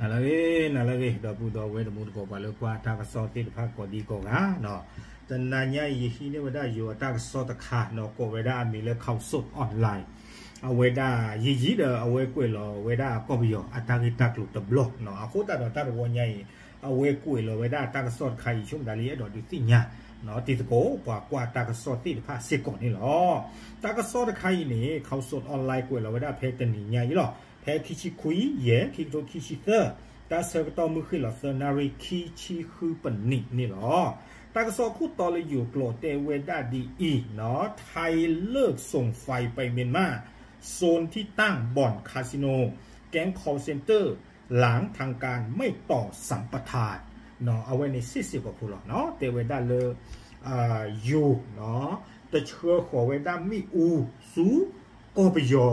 နၤလၢအဂ့ၤ နၤလၢအဂ့ၤ ဒီပုၢ်ဒီဝဲၢ်တံၤသကိး ပှၤလၢကွၢ်တၢ်ကစီၣ်သ့ၣ်တဖၣ်ကိးဒံကိးဂၤ, တနၤညါအံၤ ယဟံးန့ၢ်ဝဲဒၣ်ယိၤအတၢ်ကစီၣ်တခါ ဒီးကိးဝဲဒၣ်အမံၤလၢ Khaosod Online အဝဲဒၣ်ယံာ်ယံာ်ဒီး အဝဲကွဲးလီၤဝဲဒၣ်ကီၢ်ပယီၤအတၢ်ဂ့ၢ်တၢ်ကျိၤတဘျီ, အဃိသတးဒီးတၢ်တဝီညါအံၤ အဝဲကွဲးလီၤဝဲဒၣ်တၢ်ကစီၣ်တခါအံၤ ဆိကမိၣ်ဒၣ်လၢယအဲၣ်ဒိးဒုးသ့ၣ်ညါ တံၤသကိး ပှၤကွၢ်တၢ်ကစီၣ်သ့ၣ်တဖၣ်စ့ၢ်ကီးန့ၣ်လီၤ. တၢ်ကစီၣ်တခါအံၤန့ၣ် Khaosod Online ကွဲးလီၤဝဲဒၣ်ဖဲတနံၤညါအံၤလီၤ. ဖဲခံဆံခွံ ယဲၢ် ခံကထိခံဆံသၢ, တၢ်ဆၢကတီၢ်မုၢ်ဃ့ၢ်လီၤသၢနၣ်ရံၣ် ခံဆံဃုပနံးန့ၣ်လီၤ. တၢ်ကစီၣ်ခိၣ်တီလၢယိၤကျိာ်တဲဝဲဒၣ်ဒ်အံၤ, ไทยเลิกส่งไฟไปเมียนมา โซนที่ตั้งบ่อนคาสิโน แก๊ง call center หลังทางการไม่ต่อสัมปทาน အဝဲန့ၣ်စ့ၢ်စ့ၢ်ကီးဖိလီၤ. တဲဝဲဒၣ်လၢ ယိၤ တဆှၢဃီၤဝဲဒၣ်မ့ၣ်အူဆူ ကီၢ်ပယီၤ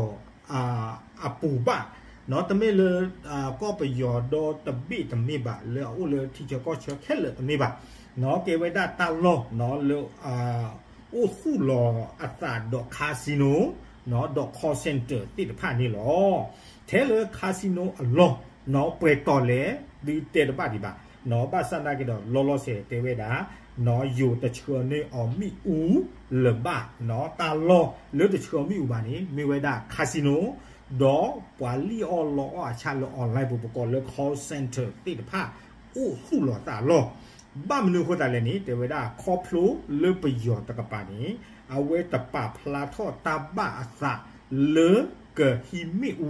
အပူၤဘၣ်, တမ့ၢ်လၢ ကီၢ်ပယီၤဒီတဘ့ၣ်တမ့ၢ်ဘၣ်, လၢအအိၣ်လၢထံဆၢကီၢ်ဆၢခဲလၢာ်တမ့ၢ်ဘၣ်, ကဲဝဲဒၣ်တၢ်လီၢ်လၢ အိၣ်သူၣ်လီၤအသးဒီး casino ဒီး call center သ့ၣ်တဖၣ်န့ၣ်လီၤ. ထဲလၢ casino အလီၢ် ပှဲၤတီၤလဲၣ် ဒုးတဲတဘၣ်ဒံးဘၣ်, ဘၣ်ဆၣ်သနာ်က့ဒီး လီၤလီၤဆဲးတဲဝဲဒၣ် ယိၤတဆှၢန့ၢ်အီၤမ့ၣ်အူလၢၤဘၣ်, တၢ်လီၢ်လၢတဆှၢမ့ၣ်အူဘၣ်န့ၣ် မ့ၢ်ဝဲဒၣ် casino ဒီးပှၤလံၣ်အီၣ်လီအီၣ်အဆၣ်လၢ online ပူၤ ပကိးလၢ call center သ့ၣ်တဖၣ် အိၣ်သူၣ်လီၤသးအလီၢ်, ဘၣ်မနုၤအဃိသတးလဲၣ်န့ၣ် တဲဝဲဒၣ်ခီဖျိလၢပယီၤတကပၤန့ၣ် အဝဲတပာ်ဖျါထီၣ်တၢ်ဘၣ်အသးလၢကဟံးမ့ၣ်အူ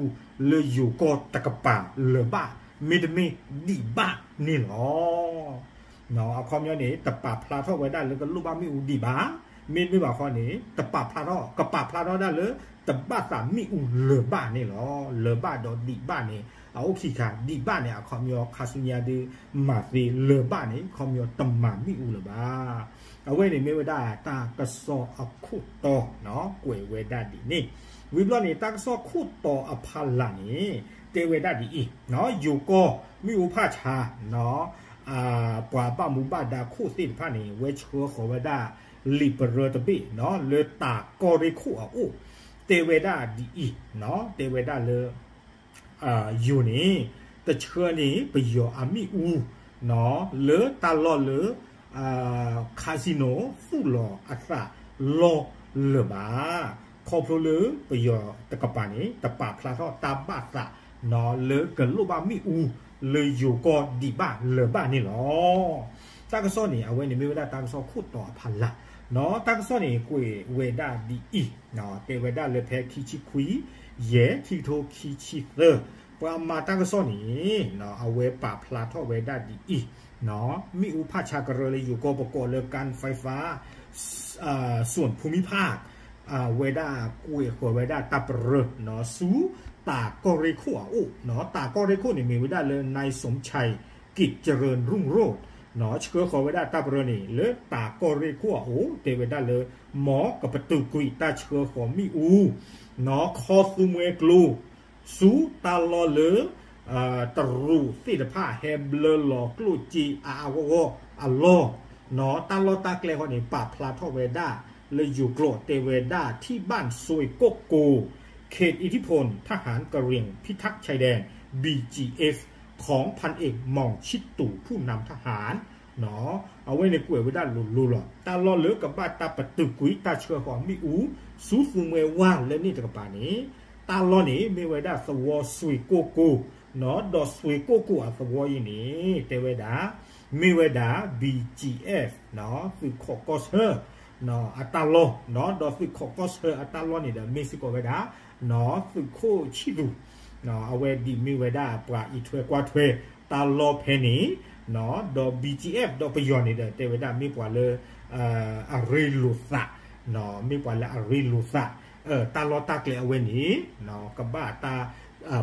လၢယိၤကီၢ်တကပၤလၢၤဘၣ်, မ့တမ့ၢ်ဒံးဘၣ်န့ၣ်လီၤ. အခီပညီန့ၣ် တပာ်ဖျါထီၣ်ဝဲဒၣ်လၢကလိၣ်ဘၣ်မ့ၣ်အူဒံးဘၣ်, မ့တမ့ၢ်ဘၣ်ဃီန့ၣ် တပာ်ဖျါထီၣ် ကပာ်ဖျါထီၣ်ဒၣ်လၢ တဘၣ်သးမ့ၣ်အူလၢၤဘၣ်န့ၣ်လီၤ. လၢၤဘၣ်ဒီးဒံးဘၣ်န့ၣ် အအိၣ်ခံခါ, ဒံးဘၣ်န့ၣ် အခီပညီ ခါဆူညါဒုးမၤသ့, လၢၤဘၣ်န့ၣ် အခီပညီတမၤမ့ၣ်အူလၢၤဘၣ်. အဝဲန့ၣ်မ့ၢ်ဝဲဒၣ်တၢ်ကစီၣ်အခိၣ်တီ ကွဲးဝဲဒၣ်ဒ်န့ၣ်, ဝံၤဘျီန့ၣ် တၢ်ကစီၣ်ခိၣ်တီအဖီလာ်န့ၣ် တဲဝဲဒၣ်ဒ်အံၤ, ယိၤကီၢ်မ့ၣ်အူဖးဆါ ပှၤဘၣ်မူဘၣ်ဒါခိၣ်သ့ၣ်တဖၣ်န့ၣ် ဝဲဆှၢဃီၤဝဲဒၣ် လံာ်ပရၢတဘ့ၣ် လၢတၢ်ကီၢ်ရ့ၣ်ခိၣ်အအိၣ်, တဲဝဲဒၣ်ဒ်အံၤ, တဲဝဲဒၣ်လၢ ယိၤန့ၣ် တဆှၢန့ၢ်ပယီၤအမ့ၣ်အူ လၢတၢ်လီၢ်လၢ casino သူၣ်လီၤအသးလီၢ်လၢၤဘၣ်, ခီဖျိလၢပယီၤတကပၤန့ၣ် တပာ်ဖျါထီၣ်တၢ်ဘၣ်သး လၢကလိၣ်ဘၣ်မ့ၣ်အူ လၢယိၤကီၢ်ဒံးဘၣ်လၢၤဘၣ်န့ၣ်လီၤ. တၢ်ကစီၣ်န့ၣ် အဝဲန့ၣ်မ့ၢ်ဝဲဒၣ်တၢ်ကစီၣ်ခိၣ်တီအဖီလာ်, တၢ်ကစီၣ်န့ၣ် ကွဲးဝဲဒၣ်ဒ်အံၤ, တဲဝဲဒၣ်လၢဖဲခံဆံခွံ ယဲၢ် ခံကထိခံဆံသၢ, ပှၤမၤတၢ်ကစီၣ်န့ၣ် အဝဲပာ်ဖျါထီၣ်ဝဲဒၣ်ဒ်အံၤ, မ့ၣ်အူဖးဆါကရၢလၢယိၤကီၢ် ပကိးလၢ การไฟฟ้าส่วนภูมิภาค ဝဲဒၣ်ကွဲးဃီၤဝဲဒၣ်တၢ်ပရၢ ဆူတၢ်ကီၢ်ရ့ၣ်ခိၣ်အအိၣ်, တၢ်ကီၢ်ရ့ၣ်ခိၣ်န့ၣ်မ့ၢ်ဝဲဒၣ်လၢ นายสมชัย กิจเจริญรุ่งโรจน์ ဆှၢဃီၤဝဲဒၣ်တၢ်ပရၢန့ၣ် လၢတၢ်ကီၢ်ရ့ၣ်ခိၣ်အအိၣ် တဲဝဲဒၣ်လၢ မ်ကပတုာ်ကွံာ်တၢ်ဆှၢဃီၤမ့ၣ်အူ ခီသူမှဲကျိ ဆူတၢ်လီၢ်လၢ တရူးသ့ၣ်တဖၣ်ဟဲဘျၢလီၤကျိၣ်စ့အါအါဂီၢ်ဂီၢ်အလီၢ်, တၢ်လီၢ်တၢ်ကျဲဃီန့ၣ် ပာ်ဖျါထီၣ်ဝဲဒၣ် လၢယိၤကျိာ်တဲဝဲဒၣ် ที่บ้านซวยโกโก เขตอิทธิพลทหารกะเหรี่ยงพิทักษ์ชายแดน บีจีเอฟ ของพันเอกหม่องชิตตู่ ผู้นำทหาร အဝဲန့ၣ်ကွဲးဝဲဒၣ်လိၤလိၤလီၤ. တၢ်လီၢ်လၢကဘၣ်တၢ်ပတုာ်ကွံာ်တၢ်ဆှၢဃီၤမ့ၣ်အူ ဆူသူမှဲဝါလၢန့ၣ်တကပၤန့ၣ် တၢ်လီၢ်န့ၣ်မ့ၢ်ဝဲဒၣ်သဝီစွ့ၣ်ကိၢ်ကိၢ်, ဒီးစွ့ၣ်ကိၢ်ကိၢ်အသဝီအံၤန့ၣ် တဲဝဲဒၣ် မ့ၢ်ဝဲဒၣ် ဘီၣ်ကၠံၣ်အဲၣ် သုးခိးကီၢ်ဆၢ အတၢ်လီၢ်, ဒီးသုးခိးကီၢ်ဆၢအတၢ်လီၢ်န့ၣ်ဒီး မ့ၢ်စ့ၢ်ကီးဝဲဒၣ် သုးခိၣ်ဆံၣ်သူး, အဝဲဒ်မ့ၢ်ဝဲဒၣ်ပှၤအံးထွဲကွၢ်ထွဲတၢ်လီၢ်ဖဲန့ၣ်, ဒီး ဘီၣ်ကၠံၣ်အဲၣ် ဒီးပယီၤန့ၣ်ဒီး တဲဝဲဒၣ်မ့ၢ်ပှၤလၢ အရ့လိာ်သး, မ့ၢ်ပှၤလၢအရ့လိာ်သး, တၢ်လီၢ်တၢ်ကျဲအဝဲန့ၣ် ကဘၣ်တၢ်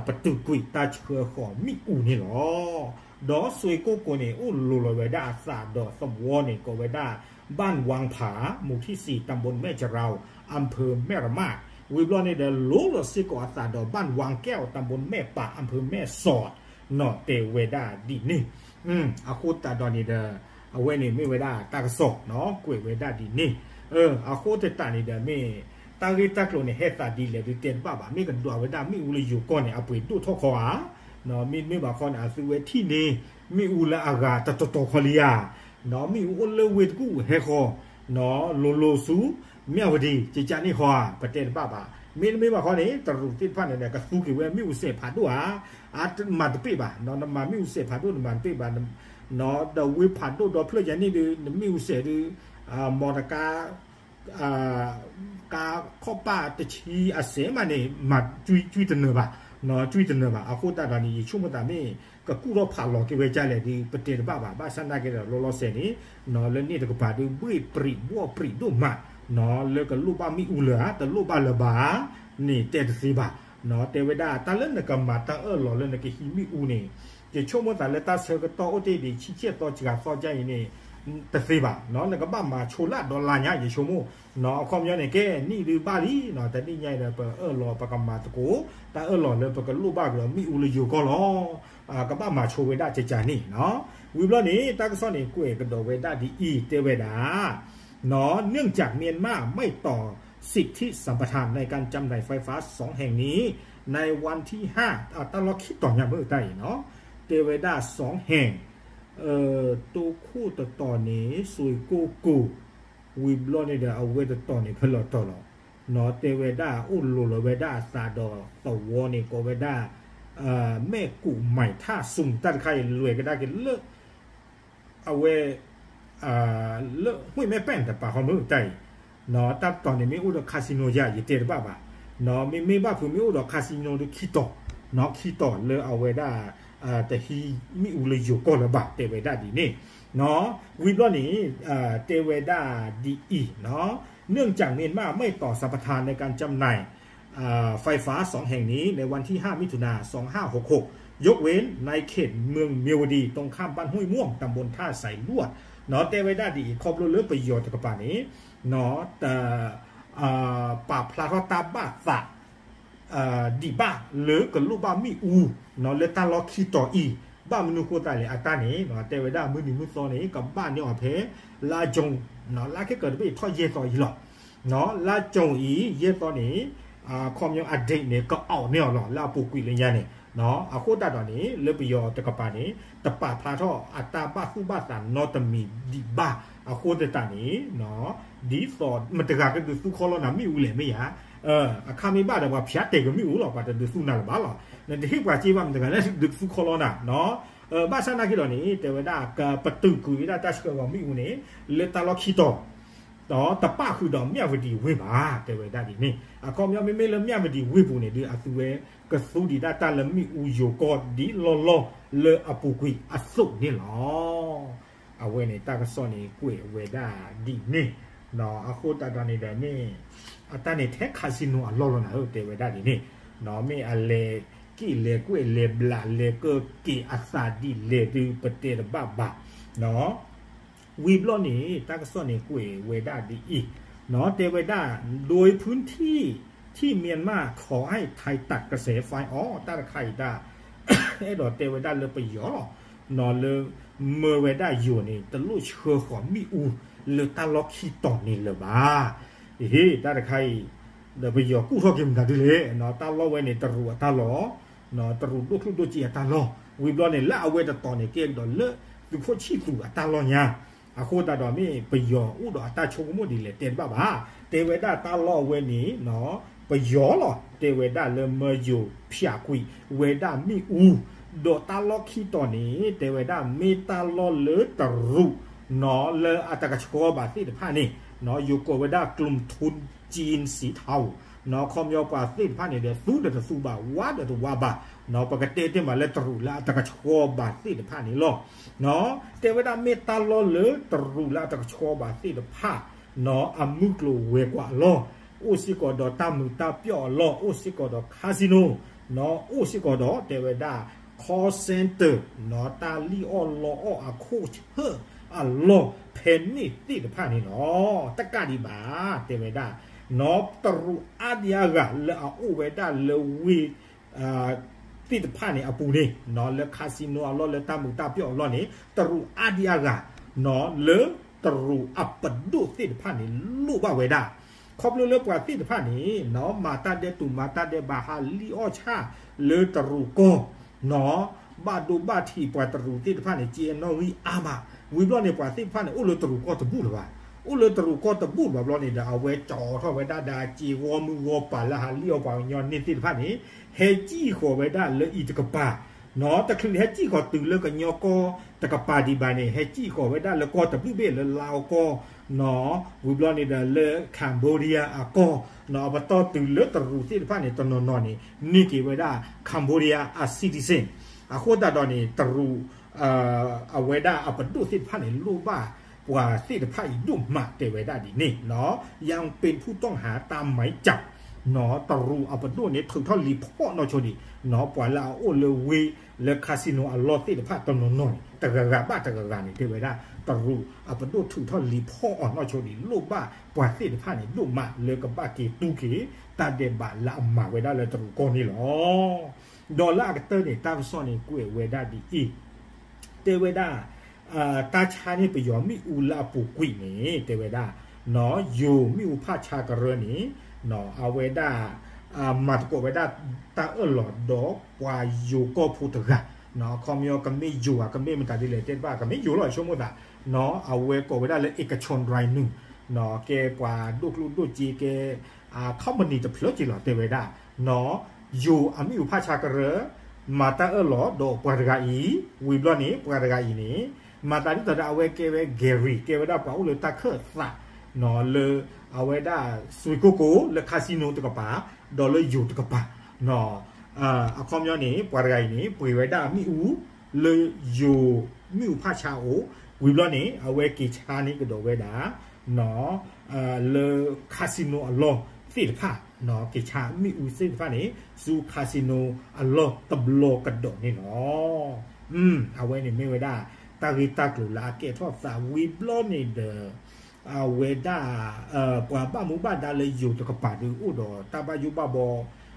ပတုာ်ကွံာ်တၢ်ဆှၢဃီၤမ့ၣ်အူန့ၣ်လီၤ. ဒီးစွ့ၣ်ကိၢ်ကိၢ်န့ၣ် အိၣ်လိၤလီၤဝဲဒၣ်အသးဒီးသဝီန့ၣ် ကိးဝဲဒၣ် บ้านวังผา หมู่ที่สี่ ตำบลแม่จราว อำเภอแม่ระมาด ဝံၤဘျီန့ၣ်ဒီး လိၤလီၤစ့ၢ်ကီးအသးဒီး บ้านวังแก้ว ตำบลแม่ป่า อำเภอแม่สอด နီၢ်တဲဝဲဒၣ်ဒ်န့ၣ်, အဃိသတးဒီးန့ၣ်ဒီး အဝဲန့ၣ်မ့ၢ်ဝဲဒၣ်တၢ်ကစီၣ် ကွဲးဝဲဒၣ်ဒ်န့ၣ်, အဃိသတးန့ၣ်ဒီးမ့ၢ် တၢ်ဂ့ၢ်တၢ်ကျိၤန့ၣ် ဟဲသးဒ်လဲၣ်ဒုးတဲတဘၣ်ဘၣ်, မ့ၢ်ကဒွးဝဲဒၣ်မ့ၣ်အူလၢယိၤကီၢ်န့ၣ် အပှ့ၤဒိၣ်ထီၣ်ခီဧါ မ့တမ့ၢ်ဘၣ်ခီန့ၣ် အသုဝဲထံၣ်န့ၢ် မ့ၣ်အူလၢအဂၤတတီၤတီၤခီလံဧါ, မ့ၣ်အူအိၣ်လၢဝ့ၢ်တကူၣ်ဟဲဃီၤ လိၤလိၤဆူ မၠၣ်ဝတံၤ ကကန့ၣ်ဃီဧါ ပတဲတဘၣ်ဘၣ်. မ့တမ့ၢ်ဘၣ်ခီန့ၣ် တရူးသ့ၣ်တဖၣ်န့ၣ်ဒီး ကသူက့ၤဝဲမ့ၣ်အူစဲးဖးဒိၣ်ဧါ, အမၤတပ့ၢ်ဘၣ်, နမၤမ့ၣ်အူစဲးဖးဒိၣ် နမၤတပ့ၢ်ဘၣ်, ဒီးဝ့ၢ်ဖးဒိၣ်ဒီဖျၢၣ်ယၤန့ၣ်ဒီး နမ့ၣ်အူစဲးဒီး မီတကါ ကါခီၣ်ပၣ်တဆံအစဲးမးန့ၣ် မၤကွံတနၢၤဘၣ်, ကွံတနၢၤဘၣ်. အဃိသတးဒီးန့ၣ် ယဆိကမိၣ်သးမ့ၢ် ကကူၣ်ထီၣ်ဖးလီၤက့ၤဝဲဒ်လဲၣ်ဒီး ပတဲတဘၣ်ဘၣ်. ဘၣ်ဆၣ်နာ်က့ဒီး လီၤလီၤဆဲးန့ၣ် လၢန့ၣ်တကပၤဒီး ဘှ့ၣ်ပြံးဘှီၣ်ပြံးဒိၣ်မး လၢကလိၣ်ဘၣ်မ့ၣ်အူလၢၤဧါ တလိၣ်ဘၣ်လၢၤဘၣ်ဧါန့ၣ် တဲတသ့ဘၣ်. တဲဝဲဒၣ် တၢ်လၢနကမၤတၢ်အၢၣ်လီၤလၢနကဟံးမ့ၣ်အူန့ၣ် ယဆိကမိၣ်သးလၢတၢ်ဆၢကတီၢ်အိၣ်တ့ၢ်ဒံး ဆံဆဲၣ်သီစှၤသီဒ်အံၤန့ၣ် တသ့ဘၣ်. နကဘၣ်မၤဆိလၢဒီးလါညါ ယဆိကမိၣ်, အခီပညီန့ၣ် ကဲနံၣ်ဒုးဘၣ်လံ, တနံၣ်ညါအံၤဒီး ပအၢၣ်လီၤပကမၤသကိး တၢ်အၢၣ်လီၤလၢပကလိၣ်ဘၣ်ကဒီးမ့ၣ်အူလၢယိၤကီၢ်လီၤ. ကဘၣ်မၤဆိဝဲဒၣ်ကကန့ၣ်, ဝံၤဘျီန့ၣ် တၢ်ကစီၣ်န့ၣ် ကွဲးကဒီးဝဲဒၣ်ဒ်အံၤ တဲဝဲဒၣ် เนื่องจากเมียนมาไม่ต่อสิทธิสัมปทานในการจำหน่าย ไฟฟ้าสองแห่งนี้ ในวันที่ห้า တၢ်လီၢ်ခံတီၤညါမ့ၢ်တၢ်အံၤနီၤ, တဲဝဲဒၣ် สองแห่ง တိခိၣ်တတီၤန့ၣ် စွ့ၢ်ကိၣ်ကိၤ, ဝံၤဘျီန့ၣ်ဒီး အဝဲတတီၤန့ၣ် ဖဲလီၤတီၤလီၤ. တဲဝဲဒၣ် အိၣ်လိၤလီၤဝဲဒၣ်အသးဒီးသဝီန့ၣ် ကိးဝဲဒၣ် မဲၣ်ကူးမၢၣ်ထၣ်စူၣ် တၢ်တခါအံၤ လဲၤကဒါက့ၤလၢ အဝဲ လၢ ห้วยแม่แป้น တပၤဃီမ့ၢ်တၢ်အံၤ, တၢ်တတီၤန့ၣ်မ့ၢ်အိၣ်ဒီး casino ယၤ ယတဲတဘၣ်ဘၣ်. မ့မ့ၢ်ဘၣ်ဖုးမ့ၢ်အိၣ်ဒီး casino ဒီးခံတီၤ, ခံတီၤလၢအဝဲဒၣ် တဟံးမ့ၣ်အူလၢယိၤကီၢ်လၢၤဘၣ် တဲဝဲဒၣ်ဒ်န့ၣ်. ဝံၤဘျီန့ၣ် တဲဝဲဒၣ်ဒ်အံၤ, เนื่องจากเมียนมาไม่ต่อสัมปทานในการจำหน่าย ไฟฟ้าสองแห่งนี้ ในวันที่ห้ามิถุนายน สองห้าหกหก ยกเว้นในเขตเมืองเมียวดี ตรงข้ามบ้านห้วยม่วง ตำบลท่าสายลวด တဲဝဲဒၣ်ဒ်အံၤ ခီဖျိလၢပယီၤတကပၤန့ၣ် တ ပာ်ဖျါထီၣ်တၢ်ဘၣ်သး ဒံးဘၣ်လၢကလိၣ်ဘၣ်မ့ၣ်အူ လၢတၢ်လီၢ်ခံတီၤအံၤ, ဘၣ်မနုၤဃိသတးလဲၣ် အတၢ်န့ၣ် တဲဝဲဒၣ်မုၢ်နံၤမုၢ်သီန့ၣ် ကဘၣ်န့ၢ်အီၤဖဲ လါကၠိၤ လါခဲကၢၤတဘ့ၣ်ထီၣ်ယဲၢ်သီအံၤလီၤ. လါကၠိၤအံၤ ယဲၢ်သီန့ၣ် အခီပညီအ date န့ၣ် ကအီၣ်န့ၢ်အီၤလီၤ လၢအပူၤကွံာ်လၢညါန့ၣ်. အဃိသတးဒီးန့ၣ် လၢပယီၤတကပၤန့ၣ် တပာ်ဖျါထီၣ်အတၢ်ဘၣ်သူၣ်ဘၣ်သးနီတမံၤဒံးဘၣ်. အဃိသတးန့ၣ် ဒ်သိးမတၤတဂၤကဒုးသူခီလီၤနၤမ့ၣ်အူလဲၣ် မ့ၢ်ဧါ. အခါမ့ၢ်ဘၣ်ဒီး ပှၤဖၠးတဲာ်က့ၤမ့ၣ်အူလီၤ ပှၤတဒုးသူနၤလၢၤဘၣ်လီၤ. နတဟ့ၣ်ပှၤစ့ဘၣ် မတၤတဂၤလၢဒုးသူခီလီၤနၤ. ဘၣ်ဆၣ်နာ်က့ဒီးန့ၣ် တဲဝဲဒၣ် ကပတုာ်ကွံာ်ဝဲဒၣ်တၢ်ဆှၢဂီၤမ့ၣ်အူန့ၣ် လၢတၢ်လီၢ်ခံတီၤ ဒီးတပၣ်ဃုာ်ဒီးမၠၣ်ဝတံၤဝ့ၢ်ဘၣ် တဲဝဲဒၣ်ဒ်န့ၣ်. အခီပညီမ့မ့ၢ်လၢမၠၣ်ဝတံၤဝ့ၢ်ပူၤန့ၣ်ဒီး အသုဝဲကသူဒံးဒၣ်တၢ်လၢမ့ၣ်အူယိၤကီၢ်ဒ်လီၢ်လီၢ်လၢအပူၤကွံာ်အသိးန့ၣ်လီၤ. အဝဲန့ၣ်တၢ်ကစီၣ်န့ၣ်ကွဲးဝဲဒၣ်ဒ်န့ၣ်. အဃိသတးဒီးန့ၣ်ဒီးမ့ၢ် အတၢ်န့ၣ်ထဲ casino အလီၢ်လီၤနၤဧၢ တဲဝဲဒၣ်ဒ်န့ၣ်. မ့ၢ်အလဲၤက့ၣ်လဲၤကွဲးလဲၤဘျးလဲၤကၢက့ၤအသးဒ်လဲၣ်ဒုး ပတဲတဘၣ်ဘၣ်. ဝံၤဘျီန့ၣ် တၢ်ကစီၣ်န့ၣ်ကွဲးဝဲဒၣ်ဒ်အံၤ, တဲဝဲဒၣ် โดยพื้นที่ที่เมียนมาขอให้ไทยตัดกระแสไฟออก တၢ်တခါအံၤတၢ် အဲၣ်ဒိးတဲဝဲဒၣ်လၢပယီၤလီၤ. လၢမၢဝဲဒၣ်ယိၤန့ၣ် တလိၣ်ဆှၢဃီၤမ့ၣ်အူလၢတၢ်လီၢ်ခံတီၤန့ၣ်လၢၤဘၣ်. အဟ့ၣ် တၢ်တခါအံၤ ဒီးပယီၤကူၣ်ထီၣ်က့ၤမတၤဒ်လဲၣ်, တၢ်လီၢ်ဝဲန့ၣ် တရူးအတၢ်လီၢ် တရူးဒိၣ်ကျိၣ်ဒိၣ်စ့အတၢ်လီၢ်, ဝံၤဘျီန့ၣ် လၢအဝဲတတီၤန့ၣ် ကဲကဒီးလၢသုးခိၣ်ဆံၣ်သူးအတၢ်လီၢ်ညါ, အဃိသတးဒီးမ့ၢ်ပယီၤအိၣ်ဒီးအတၢ်ဆိကမိၣ်ဒ်လဲၣ်တဲတဘၣ်ဘၣ်, တဲဝဲဒၣ်တၢ်လီၢ်အဝဲန့ၣ် ပယီၤလီၤ, တဲဝဲဒၣ်လၢမၢယိၤဖၠးကွံာ်ဝဲဒၣ်မ့ၣ်အူ, ဒီးတၢ်လီၢ်ခံတီၤန့ၣ် တဲဝဲဒၣ်မ့ၢ်တၢ်လီၢ်လၢတရူး လၢအတကဆှီဘၣ်သ့ၣ်တဖၣ်န့ၣ်, ယိၤကိးဝဲဒၣ် กลุ่มทุนจีนสีเทา အခီပညီပှၤသ့ၣ်တဖၣ်န့ၣ်ဒီး သူဒီးတသူဘၣ် ဝါဒီးတဝါဘၣ်, ပကတဲတ့ၢ်မးလၢတရူးလၢအတကဆှီဘၣ်သ့ၣ်တဖၣ်န့ၣ်လီၤ. တဲဝဲဒၣ်မ့ၢ်တၢ်လီၢ်လၢတရူးလၢအတကဆှီဘၣ်သ့ၣ်တဖၣ် အမုၢ်ကျိၤဝဲၤကွာ်အလီၢ်, အိၣ်စ့ၢ်ကီးဒီးတၢ်မုာ်တၢ်ပျီၣ်အလီၢ်, အိၣ်စ့ၢ်ကီးဒီး casino, အိၣ်စ့ၢ်ကီးဒီးတဲဝဲဒၣ် call center တၢ်လံၣ်အီၣ်လီအီၣ်အခိၣ်ဆၢၣ်အလီၢ်ဖဲန့ၣ်သ့ၣ်တဖၣ်န့ၣ်လီၤ. တကးဒံးဘၣ် တဲဝဲဒၣ် တရူးအါဒံအါဂၤလၢအအိၣ်ဝဲဒၣ်လၢဝ့ၢ် သ့ၣ်တဖၣ်န့ၣ်အပူၤန့ၣ် လၢ casino အလီၢ် လၢတၢ်မုာ်တၢ်ပျီၣ်အလီၢ်န့ၣ် တရူးအါဒံအါဂၤ လၢတရူးအပဒိၣ်သ့ၣ်တဖၣ်န့ၣ် လိၣ်ဘၣ်ဝဲဒၣ်, ခီဖျိလၢပှၤသ့ၣ်တဖၣ်န့ၣ် မၤတၢ်ဒဲးတူာ်မၤတၢ်ဒဲးဘး ဟးလံၣ်အီၣ်ဆၣ်လၢတရူးကီၢ် နီၢ် ဘၣ်ဒိဘၣ်ထံးပှၤတရူးသ့ၣ်တဖၣ်န့ၣ် က့အနီၣ်ဂံၢ်အါမး, ဝံၤဘျီန့ၣ် ပှၤသ့ၣ်တဖၣ်န့ၣ် အိၣ်လၢတရူးကီၢ်တဘူၣ်လၢၤဘၣ်, အိၣ်လၢတရူးကီၢ်တဘူၣ်ဘၣ်ဘျီန့ၣ်ဒီး အဝဲကၠီထီၣ်ဝဲဒၣ်ဒီး က့ဂီၢ်မုၢ်ဂီၢ်ပၤလၢဟးလံၣ်အီၣ်ပှၤကညီန့ၢ်သ့ၣ်တဖၣ်န့ၣ် ဟဲစံၣ်ဃီၤဝဲဒၣ်လၢအံၤတကပၤ, နီၢ် တချုးဟဲစံၣ်ဃီၤတုၤလၢကညီကီၢ်တကပၤဒံးဘၣ်န့ၣ် ဟဲစံၣ်ဃီၤဝဲဒၣ်လၢကီၢ်တဘ့ၣ်ဘ့ၣ်လၢ Laos ကီၢ် နီၢ် ဝံၤဘျီန့ၣ်ဒီးလၢ Cambodia အကီၢ်, နီၢ် အပတီၢ်တုၤလၢတရူးသ့ၣ်တဖၣ်န့ၣ် တနီၤနီၤန့ၣ် န့ၢ်က့ၤဝဲဒၣ် Cambodia အ citizen, အဃိသတးဒီးန့ၣ် တရူး အဝဲဒၣ်အပဒိၣ်သ့ၣ်တဖၣ်န့ၣ် လိၣ်ဘၣ်ပှၤသ့ၣ်တဖၣ်အံၤဒိၣ်မး တဲဝဲဒၣ်ဒ်န့ၣ် နီၢ် ยังเป็นผู้ต้องหาตามหมายจับ နီၢ် တရူးအပဒိၣ်န့ၣ် ထုးထီၣ်လံၤဖီၣ်နီၢ်ဆိဒံး နီၢ် ပှၤလၢအအိၣ်လၢဝ့ၢ်လၢ casino အလီၢ်သ့ၣ်တဖၣ်တနီၤနီၤန့ၣ် တဂၤဂၤဘၣ်တဂၤဂၤန့ၣ် တဲဝဲဒၣ် တရူးအပဒိၣ်ထုးထီၣ်လံၤဖီၣ်အီၤနီၢ်ဆိဒံး လိၣ်ဘၣ်ပှၤသ့ၣ်တဖၣ်န့ၣ် ဒိၣ်မးလၢကဘၣ်က့ၤတူၢ်က့ၤ တၢ်ဒဲးဘးလၢအမၤဝဲဒၣ်လၢတရူးကီၢ်န့ၣ်လီၤ. ဒီးလၢအကတၢၢ်န့ၣ် တၢ်ကစီၣ်န့ၣ် ကွဲးဝဲဒၣ်ဒ်အံၤ တဲဝဲဒၣ် တၢ်ဆါန့ၢ်ပယီၤမ့ၣ်အူလၢအပူၤကွံာ်န့ၣ် တဲဝဲဒၣ် နီၢ် ယိၤမ့ၣ်အူဖးဆါကရၢန့ၣ် နီၢ် အဝဲဒၣ် မၤသကိးဝဲဒၣ်တၢ်အၢၣ်လီၤဒီးပှၤယိၤကီၢ်ဖိတဂၤ, နီၢ် အခီပညီကမ့ၢ်ယိၤဧါ ကမ့ၢ်မတၤဒ်လဲၣ် တဲတဘၣ် ကမ့ၢ်ယိၤလီၤ ဆိကမိၣ်သး, နီၢ် အဝဲကိးဝဲဒၣ်လၢ เอกชนรายหนึ่ง နီၢ် ကဲပှၤဒိၣ်ကျိၣ်ဒိၣ်စ့ ကဲ company တဖျၢၣ်က့လီၤ တဲဝဲဒၣ်, နီၢ် ယိၤအမ့ၣ်အူဖးဆါကရၢ မၤတၢ်အၢၣ်လီၤဒီးပှၤတဂၤအံၤ, ဝံၤဘျီန့ၣ် ပှၤတဂၤအံၤန့ၣ် မၤသးဒ်သိးဒီးအဝဲကဲဝဲ Gary ကဲဝဲဒၣ်ပှၤအိၣ်လၢတၢ်ခၢၣ်သး နီၢ် လၢ အဝဲဒၣ် စွ့ကိကိၣ် လၢ casino တကပၤ ဒီးလၢယိၤတကပၤ, နီၢ် အခီပညီန့ၣ် ပှၤတဂၤအံၤန့ၣ် ပှ့ၤဝဲဒၣ်မ့ၣ်အူ လၢယိၤမ့ၣ်အူဖးဆါအအိၣ်, ဝံၤဘျီန့ၣ် အဝဲက့ၤဆါန့ၢ်ကဒီးဝဲဒၣ် နီၢ် လၢ casino အလီၢ်သ့ၣ်တဖၣ်, နီၢ် က့ၤဆါမ့ၣ်အူသ့ၣ်တဖၣ်န့ၣ် ဆူ casino အလီၢ်တဘျီကဒီးန့ၣ်လီၤ. အဝဲန့ၣ်မ့ၢ်ဝဲဒၣ် တၢ်ဂ့ၢ်တၢ်ကျိၤလၢအကဲထီၣ်သးဝံၤဘျီန့ၣ်ဒီး အဝဲဒၣ် ပှၤဘၣ်မူဘၣ်ဒါလၢယိၤတကပၤဒီး အိၣ်ဒီးတၢ်ဘၣ်ယိၣ်ဘၣ်ဘီ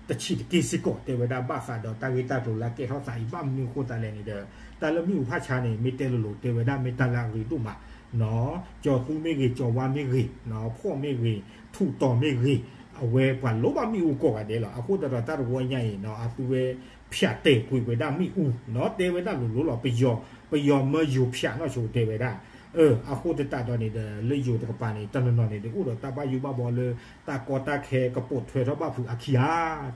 တဆံးတက့ၢ်စ့ၢ်ကီး တဲဝဲဒၣ် ဘၣ်ဃးဒီးတၢ်ဂ့ၢ်တၢ်ကျိၤလၢအကဲထီၣ်သးအံၤ ဘၣ်မနုၤအဃိသတးလဲၣ်န့ၣ်ဒီး တၢ်လၢမ့ၣ်အူဖးဆါန့ၣ် မ့ၢ်တဲလိၤလိၤ တဲဝဲဒၣ် မ့ၢ်တၢ်လၢအရ့ဒိၣ်မး, နီၢ် ကၠီၤသူမ့ၢ်ဂ့ၤ ကၠီၤဝါမ့ၢ်ဂ့ၤ နီၢ် ဖှီၣ်မ့ၢ်ဂ့ၤ ထူးတီၤမ့ၢ်ဂ့ၤ အဝဲပှၤလိၣ်ဘၣ်မ့ၣ်အူကိးဂၤဒဲးလီၤ. အဃိသတးဒီးတၢ်တဝီညါအံၤ နီၢ် အသုဝဲဖၠးတဲာ်ကွံာ်ဝဲဒၣ်မ့ၣ်အူ နီၢ် တဲဝဲဒၣ်လိၤလိၤလီၤ. ပယီၤ ပယီၤမၢယိၤဖၠးနီၢ်ဆိ တဲဝဲဒၣ် အဃိသတးဒီးန့ၣ်ဒီး လၢယိၤတကပၤန့ၣ် တနီၤနီၤန့ၣ်ဒီး အိၣ်ဒီးတၢ်ဘၣ်ယိၣ်ဘၣ်ဘီလၢ တၢ်ကီတၢ်ခဲကပိာ်ထွဲထီၣ်ဘၣ်ဖုးအခံဧါ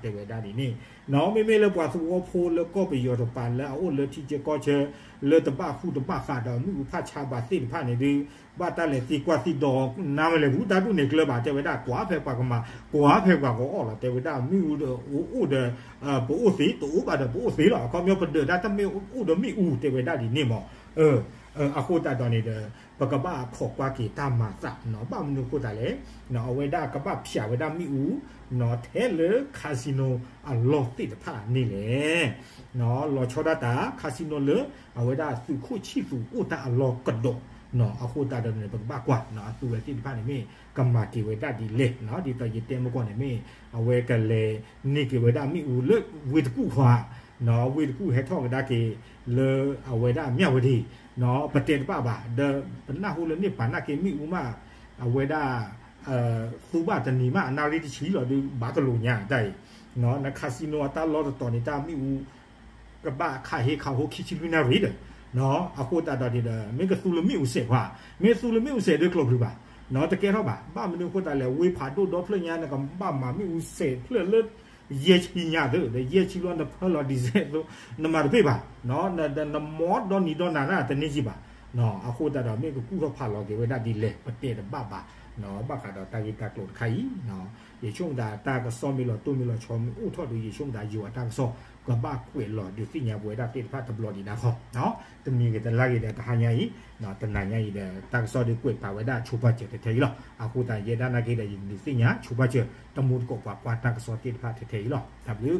တဲဝဲဒၣ်ဒ်န့ၣ်, နီၢ် မ့မ့ၢ်လၢပှၤသဝီဖိလၢကီၢ်ပယီၤတကပၤလၢအအိၣ်လၢထံဆၢကီၢ်ဆၢ လၢတဘၣ်ဃူတဘၣ်ဃးဒီးမ့ၣ်အူဖးဆါဘၣ်သ့ၣ်တဖၣ်န့ၣ်ဒီး ဘၣ်တၢ်လဲၤသံကွၢ်သံဒိး နါမလဲၤဘူး တၢ်ဒိၣ်န့ၢ်ကျၢၤဘၣ် တဲဝဲဒၣ် ကွၢ်ဖဲပှၤကမၤ ကွၢ်ဖဲပှၤကအီၣ်လီၤ တဲဝဲဒၣ် မ့ၣ်အူဒီးအိၣ်ဒီး ပအိၣ်သ့ တအိၣ်ဘၣ်ဒီးပအိၣ်သ့လီၤ. အခီပညီပဒၢးတၢ်တမ့ၢ်အိၣ်ဒီးမ့ၣ်အူ တဲဝဲဒၣ်ဒ်န့ၣ်မး. အဃိသတးဒီးန့ၣ်ဒီး ပကဘၣ်ခိးကွၢ်က့ၤတၢ်မၤသး နီၢ် ဘၣ်မနုၤအဃိသတးလဲၣ် အဝဲဒၣ်ကဘၣ်ဖၠးဝဲဒၣ်မ့ၣ်အူ နီၢ် ထဲလၢ casino အလီၢ်သ့ၣ်တဖၣ်န့ၣ်လဲၣ် နီၢ် လီၤဆီဒၣ်တၢ် casino လၢအဝဲဒၣ်သုးခိၣ်ဆံၣ်သူးအိၣ်တၢ်အလီၢ်ကဒီး နီၢ် အဃိသတးဒီးန့ၣ် ပကဘၣ်ကွၢ် နီၢ် အသုဝဲသ့ၣ်တဖၣ်န့ၣ်မ့ၢ်ကမၤက့ၤဝဲဒၣ်ဒ်လဲၣ် နီၢ် ဒ်သိးယတဲမုၢ်ကီၢ်န့ၣ်မ့ၢ် အဝဲကလဲၤန့ၢ်က့ၤဝဲဒၣ်မ့ၣ်အူလၢဝ့ၢ်တကူၣ်ခွါ နီၢ် ဝ့ၢ်တကူၣ်ဟဲထီၣ်ကဒါက့ၤ လၢအဝဲဒၣ်မၠၣ်ဝတံၤ နီၢ် ပတဲတဘၣ်ဘၣ် ဒီးပနၢ်ဟူလၢန့ၣ်ပာ်နာ်က့မ့ၣ်အူမး အဝဲဒၣ် သူဘၣ်တနံၤမး အနၣ်ရံၣ်တဆံလီၤဒီး ဘၣ်ကလိာ်ညါတၢ်အံၤ နီၢ် န casino အတၢ်လီၢ်တတီၤန့ၣ် တၢ်မ့ၣ်အူ ကဘၣ်ခးဟ့ခးဟိခံဆံလွံၢ်နၣ်ရံၣ်ဒီး နီၢ် အဃိသတးဒီးန့ၣ်ဒီး မ့ၢ်ကသူလၢမ့ၣ်အူစဲးခွါ မ့ၢ်သူလၢမ့ၣ်အူစဲးဒီးကျိၤကျုၤဘၣ် နီၢ် တကဲထီၣ်ဘၣ် ဘၣ်မနုၤအဃိသတးလဲၣ် ဝ့ၢ်ဖးဒိၣ်ဒီဖျၢၣ်ညါ နကဘၣ်မၤမ့ၣ်အူစဲးဖျၢၣ်လၢ ယဲၢ်ဆံညါသ့ ဒီးယဲၢ်ဆံလီၤ နဖၢလီၤ diesel သိး နမၤတပ့ၢ်ဘၣ် နမီဒီနံၤဒီနၤနၢ်တန့ၢ်ကံဘၣ် နီၢ် အဃိသတးဒီး မ့ၢ်ကကူၣ်ထီၣ်ဖးလီၤက့ၤဝဲဒၣ်ဒ်လဲၣ် ပတဲတဘၣ်ဘၣ် နီၢ် ဘၣ်ဃးဒီးတၢ်ဂ့ၢ်တၢ်ကျိၤတခါအံၤ နီၢ် ယဆိကမိၣ်သးတၢ်ကစီၣ်မ့ၢ်လီၤတိၢ်မ့ၢ်လီၤဆီမ့ၢ်အိၣ်ထီၣ်ဒီး ယဆိကမိၣ်သးယိၤအတၢ်ကစီၣ် ကဘၣ်ကွဲးလီၤဒုးသ့ၣ်ညါပဝဲဒၣ်သ့ၣ်တဖၣ်တဘျီဒံးဒၣ်ဃီ တမံၤဂ့ၤတလါဂ့ၤဒီးတဟါညါအံၤ တနၤညါအံၤဒီး တၢ်ကစီၣ်ဒုးကွဲးပာ်ဝဲဒၣ်ဆိပာ်စၢၤထဲထဲအံၤလီၤ. အဃိသတးယဲဒၣ်နာ်က့ဒီး ယဒုးသ့ၣ်ညါဆိပာ်စၢၤ တမူတကိးပှၤကွၢ်တၢ်ကစီၣ်သ့ၣ်တဖၣ်ထဲထဲအံၤလီၤ. တၢ်ဘျုး